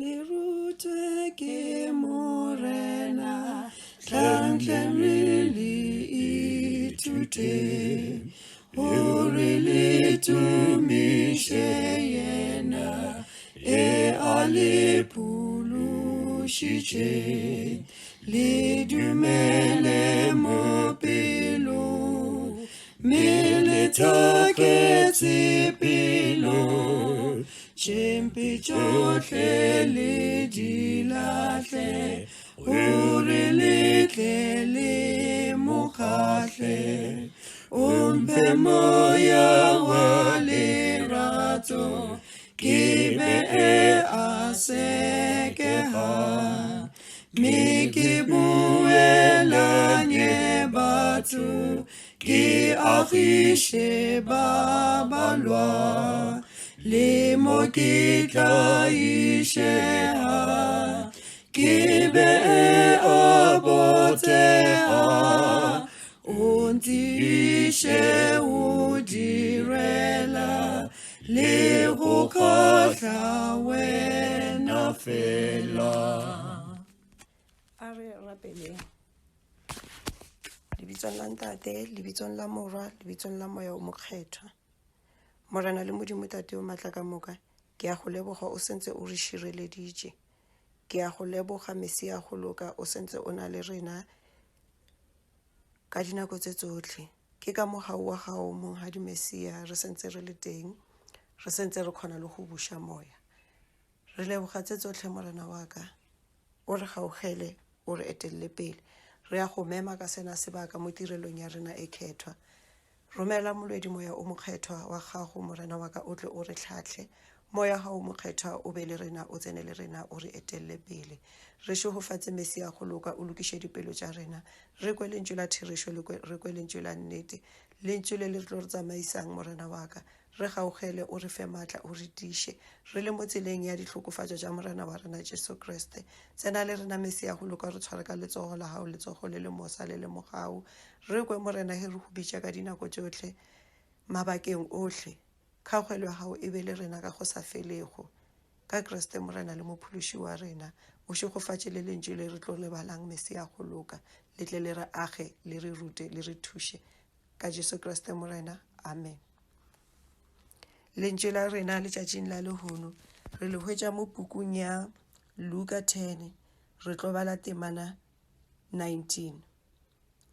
Le rutwe ke Morena, tlang tleng re le ithute, gore le tumiše yena, e a le phološitše. Le dumele mo pelong, mme le thaketse pelo. Tšempe tšohle le di lahle, gore le tle le mo kgahle. O mphe moya wa lerato, ke be e a sekega. Mme ke boelanye batho, Ke agiše ba balwa, le mo ke tlaišega, ke be a botega, o ntiiše o direla, le go kgahla wena fela. A re rapeleng. Lebitsong la Ntate, lebitsong la Morwa, lebitsong la Moya o Mokgethwa. Morena le Modimo Tate o matla ka moka, ke a go leboga o sentse o re šireleditše. Ke a go leboga Mesia go loka o sentse o na le rena ka dinako tse tsotlhe. Ke ka mogau wa gago monghadi Mesia re sentse re le teng, re sentse re kgona le go buša moya. Re leboga tse tsotlhe Morena wa ka. O re gaugele, o re etelele pele. Re a go mema ka sena sebaka mo tirelong ya rena e khethwa. Romela molwedi Moya o Mokgethwa wa gago, Morena wa ka, o tle o re hlahle. Moya ga o Mokgethwa o be le rena, o tsene le rena, o re etelele pele. Re šegofatse Mesia go loka, o lokiše dipelo tša rena. Re kwe lentšu la therešo, re kwe lentšu la nnete. Lentšu le le tlo re tsamaisang, Morena wa ka. Re gaugele, o re fe maatla, o re tiiše re le mo tseleng ya dihlokofatšo tša Morena wa rena Jesu Kriste. Tsena le rena Mesia go loka, re tshware ka letsogo la gago, letsogo le le mosa le le mogau. Re kwe, Morena, ge re go bitša ka dinako tšohle, mabakeng ohle. Kgaugelo ya gago e be le rena ka go sa felego. Ka Kriste Morena le Mophološi wa rena, o šegofatše le lentšu le re tlo le balang Mesia go loka, le tle le re age, le re rute, le re thuše. Ka Jesu Kriste Morena. Amen. Lentšu la rena letšatšing la lehono re le hwetša mo pukung ya Luka 10, re tlo bala temana 19.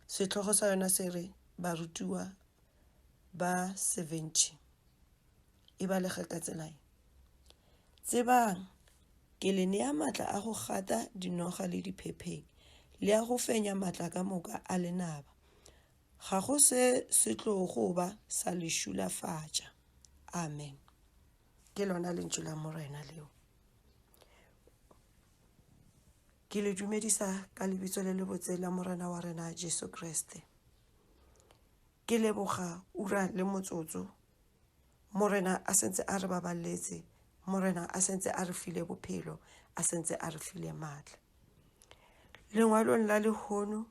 Sehlogo sa yona se re barutiwa ba 70. E balega ka tsela ye. Tsebang, ke le nea matla a go gata dinoga le diphepheng, le a go fenya matla ka moka a lenaba. Ga go se se tlogo ba sa le šulafatša. Amen. Ke lona lentšu la Morena leo. Ke le dumedisa ka lebitso le lebotse la Morena wa rena Jesu Kriste. Ke leboga ura le motsotso Morena a sentse a re baballetse, Morena a sentse a re file bophelo, a sentse a re file maatla. Lengwalong la lehono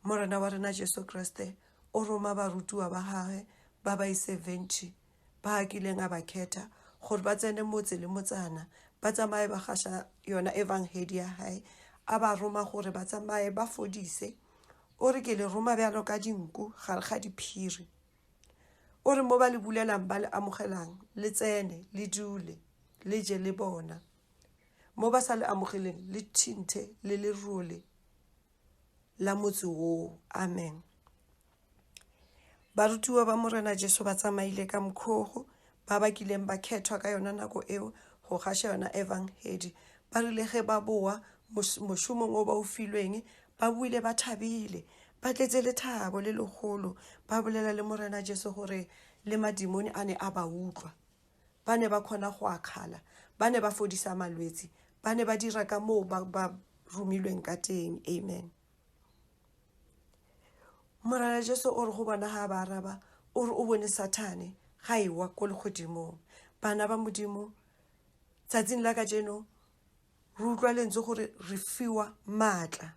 Morena wa rena Jesu Kriste o roma barutiwa ba gagwe ba ba i-70 ba a kileng a ba khetha gore ba tsene motse le motsana ba tsamaye ba gaša yona evangedi ya gae a ba roma gore ba tsamaye ba fodise o re ke le roma bjalo ka dinku gare ga diphiri o re mo ba le bulelang ba le amogelang le tsene le dule le je le bona mo ba sa le amogeleng le thinthe le lerole la motse woo. Amen. Barutiwa ba Morena Jesu ba tsamaile ka mokhogo, ba ba kileng ba khethwa ka yona nako eo go gaša yona evangedi. Ba rile ge ba boa mošomong o ba o filweng, ba boile ba thabile, ba tletse lethabo le legolo, ba bolela le Morena Jesu gore le madimone a ne a ba utlwa. Ba ne ba kgona go akgala, ba ne ba fodisa malwetsi, ba ne ba dira ka moo ba, ba romilweng ka teng. Amen. Morena Jesu o re go bona ga ba araba, o re o bone Sathane ga ewa ko legodimong. Bana ba Modimo, tsatsing la kajeno re utlwa lentswe gore re fiwa maatla.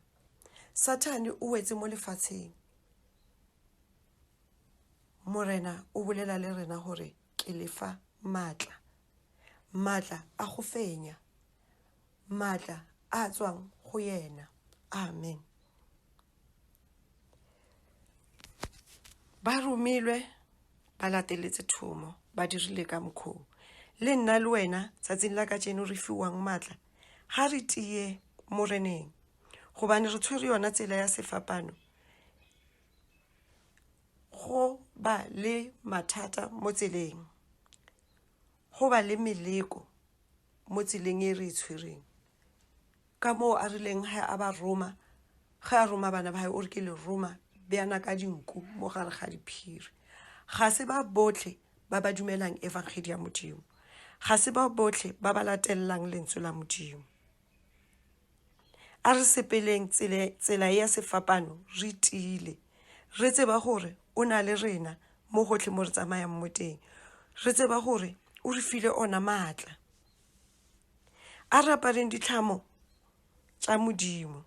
Sathane o wetse mo lefatsheng. Morena o bolela le rena gore ke le fa maatla, maatla a go fenya. maatla a tswang go yena. Amen. Ba romilwe ba lateletse thomo, ba dirile ka mokgoo. Le nna le wena tsatsing la kajeno re fiwang maatla, ga re tie Moreneng, gobane re tshwere yona tsela ya sefapano. Go ba le mathata mo tseleng, go ba le meleko mo tseleng e re e tshwereng. Ka moo a rileng ge a ba roma, ge a roma bana ba hae, o re ke le roma bjana ka dinku mo gare ga diphiri. Ga se ba bohle ba ba dumelang efangedi ya Modimo. Ga se ba bohle ba ba latelelang lentswe la Modimo. A re sepeleng tsela ya sefapano re tiile, re tseba gore o na le rena mo gohle mo re tsamayang mo teng. Re tseba gore o re file ona maatla. A re apareng ditlhamo tša Modimo,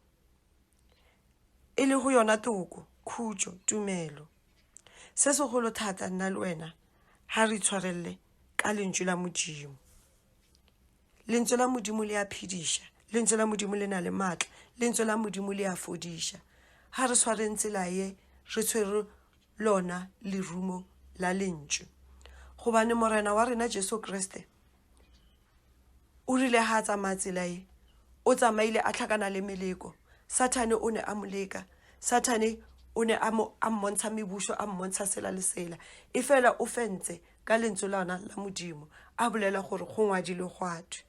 e lego yona toko, khutšo, tumelo. Se segolo thata nna le wena ga re itshwarelele ka lentšu la Modimo. Lentswe la Modimo le a phediša, lentswe la Modimo le na le maatla, lentswe la Modimo le a fodiša. Ga re swareng tsela ye re tshwere lona lerumo la lentšu. Gobane Morena wa rena Jesu Kriste O rile ga a tsamaya tsela ye, o tsamaile a tlhakana le meleko. Sathane o ne a mo leka. Sathane o ne a mo a mmontsha mebušo, a mmontsha sela le sela. Efela o fentse ka lentswe lona la Modimo, a bolela gore go ngwadilwe gwa thwe.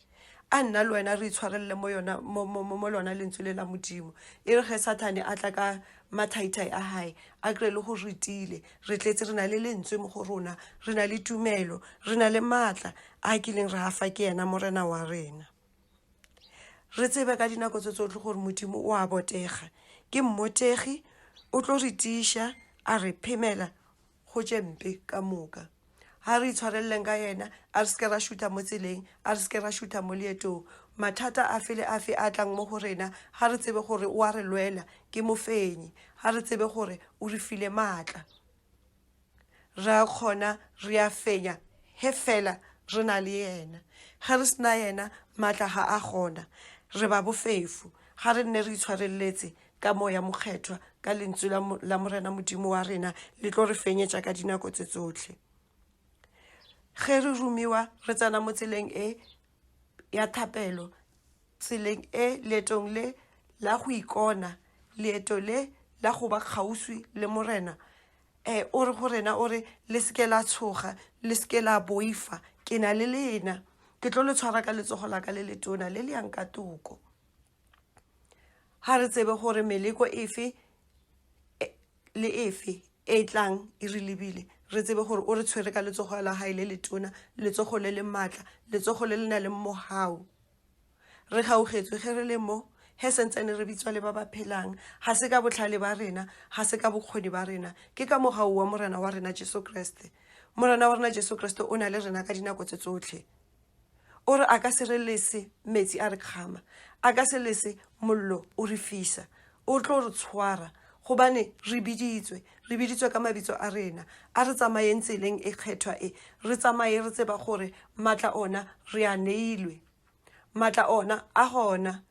A nna le wena re itshwarelele mo yona mo, mo, mo, mo lona lentswe le la Modimo. E re ge Sathane a tla ka mathaithai a hae, a kry le gore re tiile, re tletse, re na le lentswe mo go rona, re na le tumelo, re na le maatla a kileng ra fa ke yena Morena wa rena. Re tsebe ka dinako tse tsotlhe gore Modimo o a botega, ke mmotegi, o tlo re tiiša, a re phemela go tše mpe ka moka. Ga re itshwareleleng ka yena, a re se ke ra šutha mo tseleng, a re se ke ra šutha mo leetong. Mathata afe le afe a tlang mo go rena, ga re tsebe gore o a re lwela, ke mofenyi. Ga re tsebe gore o re file maatla. Re a kgona, re a fenya, ge fela re na le yena. Ge re se na yena, maatla ga a gona. Re ba bofefo. Ga re nne re itshwareletse ka Moya Mokgethwa, ka Lentswe la, la Morena Modimo wa rena, le tlo re fenyetša ka dinako tse tsotlhe. Ge re romiwa, re tsena mo tseleng e ya thapelo, tseleng e, leetong le la go ikona, leeto le la go ba kgauswi le Morena, um o re go rena, o re, le se ke la tshoga, le se ke la boifa, ke na le lena. Ke tlo le tshwara ka letsogo la ka le letona le le yang ka toko. Ga re tsebe gore meleko efe le efe e tlang e re lebile, re tsebe gore o re tshwere ka letsogo la gae le letona, letsogo le le maatla, letsogo le le na le mogau. Re gaugetswe ge re le mo, ge sentsane re bitswa le ba ba phelang, ga se ka bohlale ba rena, ga se ka bokgoni ba rena, ke ka mogau wa Morena wa rena Jesu Kriste. Morena wa rena Jesu Kriste o na le rena ka dinako tse tsotlhe. O re a ka se re lese metsi a re kgama, a ka se lese mollo o re fisa. O tlo re tshwara gobane re biditswe, re biditswe ka mabitso a rena. A re tsamayeng tseleng e kgethwa e, re tsamaye re tseba gore matla ona re a neilwe. Matla ona a gona.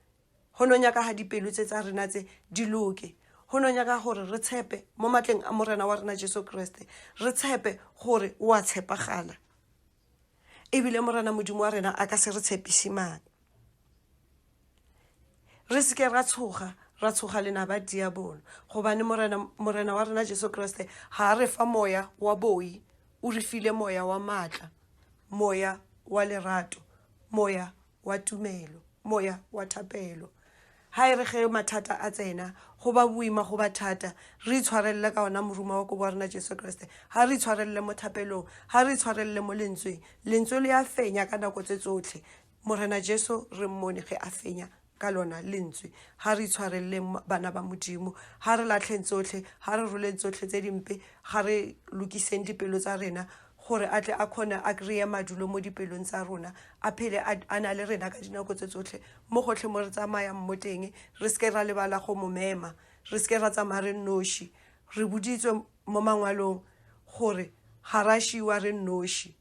Go no nyaka ga dipelo tse tsa rena tse di loke. Go no nyaka gore re tshepe mo matleng a Morena wa rena Jesu Kriste. Re tshepe gore o a tshepagala. Ebile Morena Modimo wa rena a ka se re tshepiše maaka. Re se ke ra tshoga, ra tshoga lenaba diabolo, gobane Morena, Morena wa rena Jesu Kriste ga a re fa moya wa boi, o re file moya wa maatla, moya wa lerato, moya wa tumelo, moya wa thapelo. Ga e re ge mathata a tsena, go ba boima, go ba thata, re itshwarelele ka ona moruma wa kobo wa rena Jesu Kriste. Ga re itshwarelele mo thapelong, ga re itshwarelele mo lentsweng. Lentswe le a fenya ka nako tse tsotlhe. Morena Jesu re mmone ge a fenya ka lona lentswe. Ga re itshwareleleng bana ba Modimo, ga re latlheng tsotlhe, ga re roleng tsotlhe tse dimpe, ga re lokiseng dipelo tsa rena gore a tle a kgone a kry-e madulo mo dipelong tsa rona, a phele a na le rena ka dinako tse tsotlhe mo gotlhe mo re tsamayang mo teng. Re seke ra lebala go mo mema, re seke ra tsamaya re nnoši. Re boditswe mo mangwalong gore ga ra šiwa re nnoši,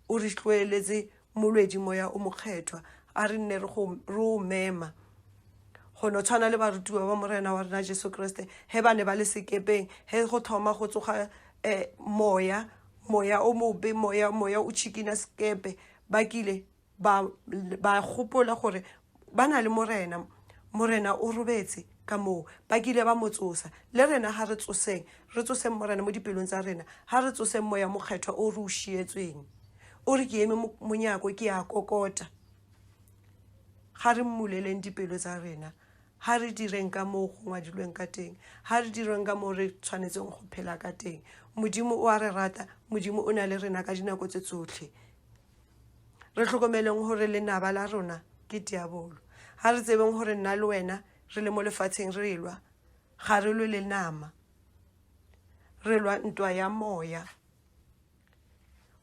o re tloeletse molwedi moya o mokgethwa. A re nne re go re o mema. Go no tshwana le barutiwa ba Morena wa rena Jesu Kriste, ge ba ne ba le sekepeng, ge go thoma go tsoga um moya, moya o mobe, moya, moya o tšhikina sekepe, ba kile ba, ba gopola gore ba na le Morena, Morena o robetse ka moo, ba kile ba mo tsosa. Le rena ga re tsoseng, re tsoseng Morena mo dipelong tsa rena, ga re tsoseng Moya Mokgethwa o re o šietsweng. O re ke eme monyako ke a kokota. Ga re mmuleleng dipelo tsa rena. Ga re direng ka moo go ngwadilweng ka teng. Ga re direng ka moo re tshwanetseng go phela ka teng. Modimo o a re rata, Modimo o na le rena ka dinako tse tsotlhe. Re hlokomeleng gore lenaba la rona ke diabolo. Ga re tsebeng gore nna le wena re le mo lefatsheng re lwa, ga re lwe le nama. Re lwa ntwa ya moya.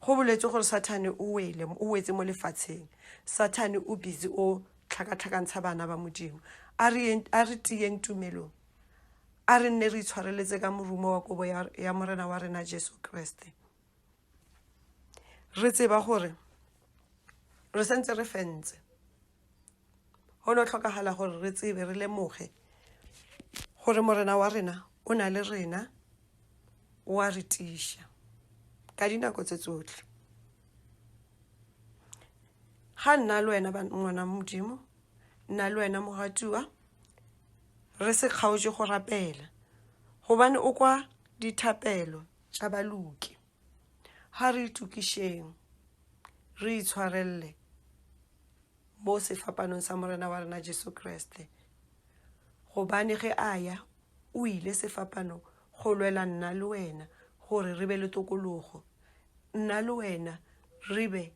Go boletswe gore Sathane o wele, o wetse mo lefatsheng. Sathane o busy o tlhakatlhakantsha bana ba Modimo. A re a re tiyeng tumelong. A re nne re itshwareletse ka morumo wa kobo ya, ya Morena wa rena Jesu Kriste. Re tseba gore re sentse re fentse. Go no hlokagala gore re tsebe, re lemoge gore Morena wa rena o na le rena, o a re tiiša ka dinako tse tsotlhe. Ga nna le wena ngwana Modimo, nna le wena moratiwa, re se kgaotše go rapela gobane o kwa dithapelo tša baloki. Ga re itokišeng, re itshwarelele mo sefapanong sa Morena wa rena Jesu Kriste. Gobane ge a ya, o ile sefapanong go lwela nna le wena gore re be le tokologo. Nna le wena re be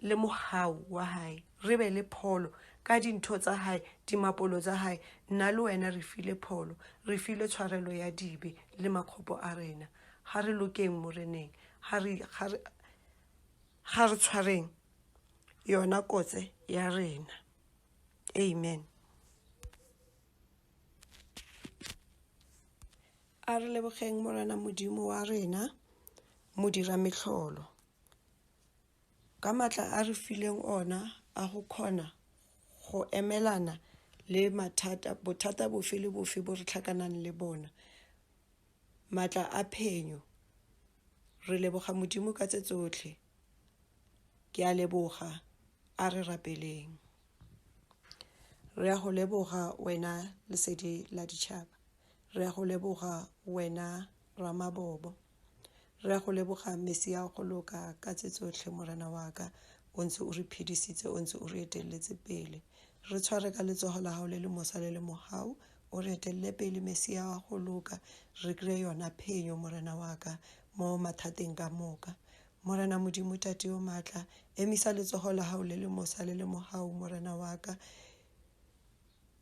le mogau wa hae, re be le pholo ka dintho tsa hae, dimapolo tsa hae. Nna le wena re file pholo, re file tshwarelo ya dibe le makgopo a rena. Ga re lokeng Moreneng, ga re, ga re, ga re tshwareng yona kotse ya rena. Amen. A re lebogeng Morena Modimo wa rena, modira mehlolo, ka matla a re fileng ona a go kgona go emelana le mathata, bothata bofe le bofe bo re tlhakanang le bona, matla a phenyo. Re leboga Modimo ka tse tsotlhe. Ke a leboga. A re rapeleng. Re a go leboga wena lesedi la ditšhaba. Re a go leboga wena Ramabobo. Re a go leboga Mesia wa go loka ka tse tsotlhe Morena wa ka. O ntse o re phedisitse, o ntse o re eteletse pele. Re tshware ka letsogo la gago le le mosa le le mogau. O re etelele pele Mesia wa go loka, re kry-e yona phenyo Morena wa ka mo mathateng ka moka. Morena Modimo Tate yo maatla, emisa letsogo la gago le le mosa le le mogau Morena wa ka.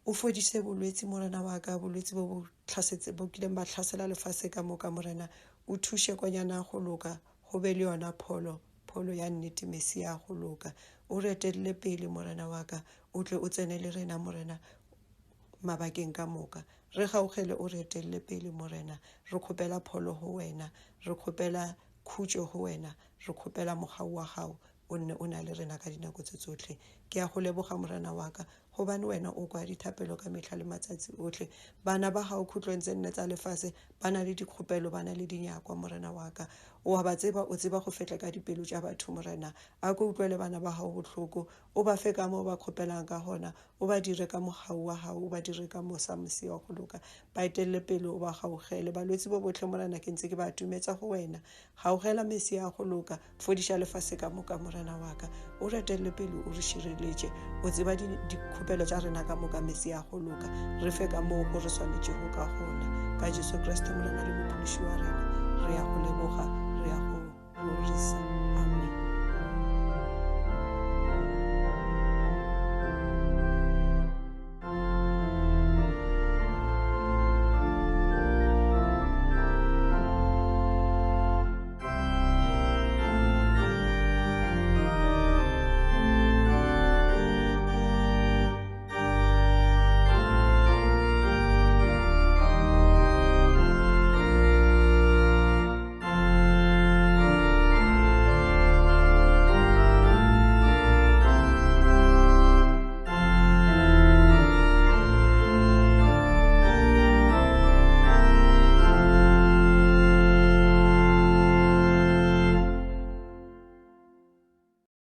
O fodise bolwetsi Morena wa ka, bolwetsi bo bo tlhasetse bo kileng ba tlhasela lefase ka moka Morena. O thuše konyana go loka, go be le yona pholo, pholo ya nnete Mesia go loka. O re etelele pele Morena wa ka, o tle o tsene le rena Morena mabakeng ka moka. Re gaugele o re etelele pele Morena. Re kgopela pholo go wena, re kgopela khutšo go wena, re kgopela mogau wa gago o nne o na le rena ka dinako tse tsotlhe. Ke a go leboga Morena wa ka, gobane wena o kwa dithapelo ka mehla le matsatsi otlhe. Bana ba gago khutlong tse nne tsa lefase ba na le dikgopelo, ba na le dinyakwa, Morena wa ka. O a ba tseba, o tseba go fetla ka dipelo tša batho, Morena. A ko utlwele bana ba gago bohloko, o ba fe ka mo ba kgopelang ka gona, o ba dire ka mogau wa gago, o ba dire ka mosa, Mesia wa go loka. Ba etelele pele, o ba gaugele. Balwetsi bo botlhe, Morena, ke ntse ke ba atumetsa go wena. Gaugela Mesia wa go loka, fodiša lefase ka moka, Morena wa ka. O re etelele pele, o re šireletše. O tseba dikgopelo tša rena ka moka, Mesia wa go loka. Re fe ka moo go re swanetšego ka gona. Ka Jesu Kriste, Morena le Mophološi wa rena, re ya go leboga, re ya go rorisa. Amen.